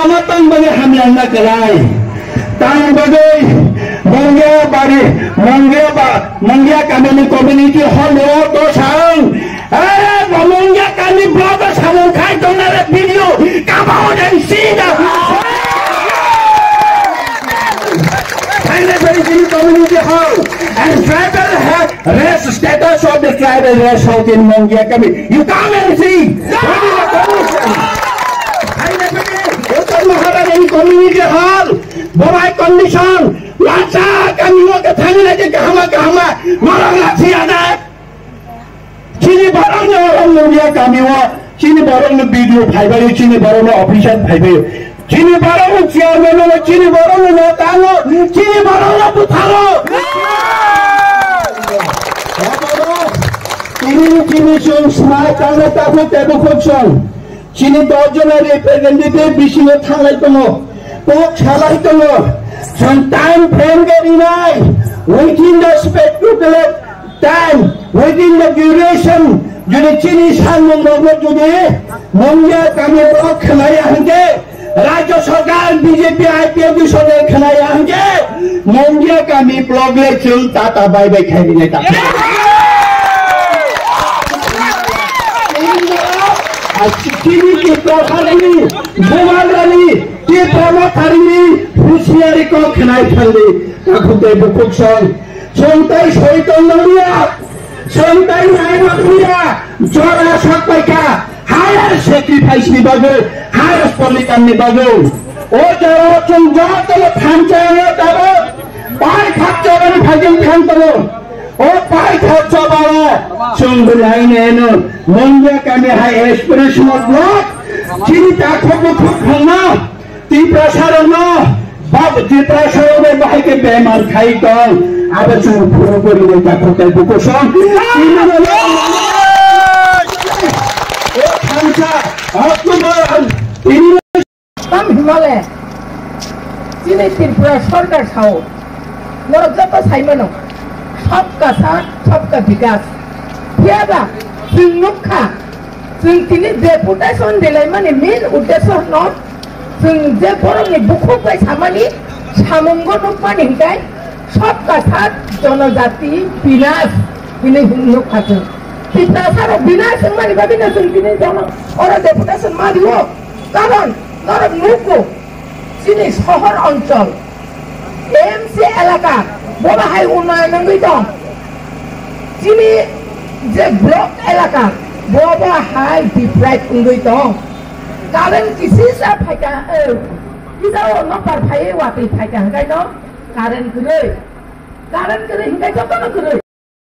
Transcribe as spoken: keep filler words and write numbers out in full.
Ama tang bagwi hamya wngna kwlai. Tang bagwi Mongya bari, Mongya ba, Mongya kamini community hall o to sang. Eh, Mongya kami block o samung khai tongnare video. Come out and see the. Thank you very much, community hall and tribal health. Race status of the tribal race hall in Mongya kami. You come and see. What is the condition? Hai na kami, Uttar Maharani community hall, borai condition, lacha kami o ke thangna je kahama kahama, marang lachi ada. Chini barang ni orang Mongya kami o, chini barang ni B D O phaibai, chini barang ni officer phaibai. Chini borokno chairman no, chini borokno no tango, chini borokno butharo. Tini chini chwng smai tangna takhuk tei bukhuk chwng. Chini dos jona representative bisingo thanglai tongo, kok salai tongo. Chwng time frame khe rinai, within the spectacular time, within the duration, jodi chini sanmung rokno jodi Mongya kami borok khwnaya hwnkhe, Rajya Sarkar B J P I P F T sorkar khwnaya hwnkhe, Mongya kami block le chwng tata bai bai khai rinai ta. Chini Tipra Sarkar ni, Bubagrani, Tipra Motharini, husiari kok khwnai thangdi, takhuk tei bukhuk song. Chwng tai soi tong nangya, chwng tai nai nangya, jora sak paikha, higher sacrifice ni bagwi, higher bolidan ni bagwi. O jora chwng jotono thansa wngo tabuk, pai khak chobani phaichwng thang tongo. O pai khak chobao chwng bwlai neno, Mongya kami hai aspirational block, chini takhuk bukhuk khangno. Tiprasa rokno, bab Tiprasa rokno bahai khe bemar khai tong, abo chwng phuru phuru ni takhuk tei bukhuk song. Tini no o thansa, October, tini no tam himale, chini Tripura sorkar sao, norok joto sai mano, sabka saath, sabka vikas. Phiyaba, chwng nukha, chwng tini deputation dilaimani main uddesho no, chwng je borokni bukhuk bai samani, samungo nukmani hinkhe, sabka saath, jonojati, binas, hini nukha chwng. Tiprasa rok binas wngmani bagwino chwng tini jono oro deputation ma rio. Karon norok nugo, chini sohor onchol, M C elaka, bobo hai unnoyon wngwi tong. Chini je block elaka, bobo hai deprive wngwi tong. Current kisisa phaika, eh, kisa o nokbar phaiwi watwi phaika hwnkhe no current kwrwi. Current kwrwi hwnkhe jotono kwrwi.